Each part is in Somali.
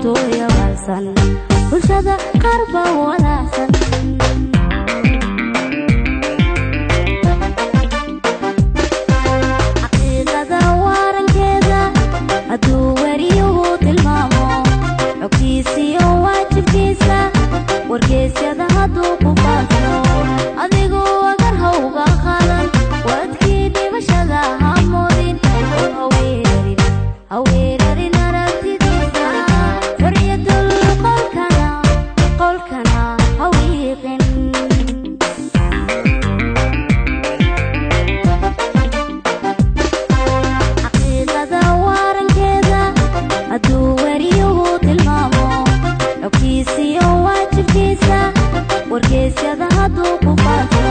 Adigoo yabaalsan, bulshada qaar baa walaacsan. Xaqiiqada warankeeda hadduu weriyuhu tilmaamo, xogtiisiyo waajibkiisa wargeysyada hadduu ku faafo, adigu agar hawga qaadan, wadkii dhibashada ha moodin oo haweerarin, haweerarin aragtidiisa. Xoriyadul qolkana, qolkana hawiiqin. Xaqiiqada warankeeda hadduu weriyuhu tilmaamo, xogtiisiyo waajibkiisa wargeysyada hadduu ku faafo,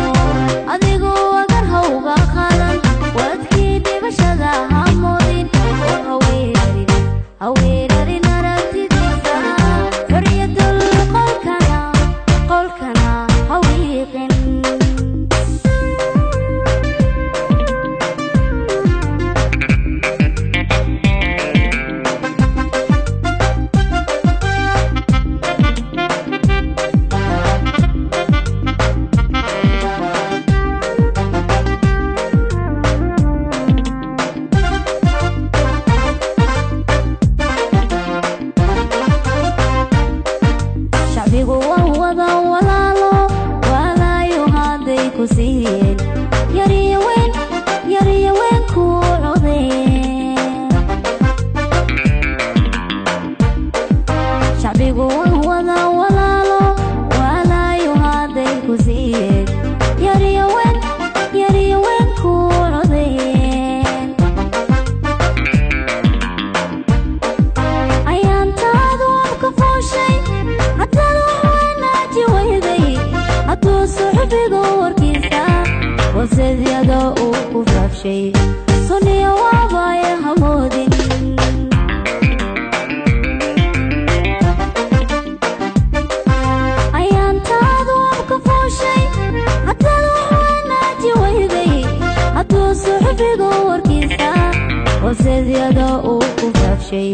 adigu agar hawga qaadan, wadkii dhibashada ha moodin oo haweerarin, haweerarin aragtidiisa. Xoriyadul qolkana, qolkana hawiiqin. Shacbigu waa wada walaalo, walaayo hadday ku siiyeen, yariyo weyn, yariyo weyn ku codeen. Shacbigu waa wada walaalo, walaayo hadday ku siiyeen, yariyo weyn, yariyo weyn ku codeen. Ayaantaadu abka fooshay haddaad wax wanaaji weyday, hadduu suxufigu warkiisa wasedyada uu ku faafshay, suniya waabaya hamoodin. Ayaantaadu abka fooshay haddaad wax wanaaji weyday, hadduu suxufigu warkiisa wasedyada uu ku faafshay.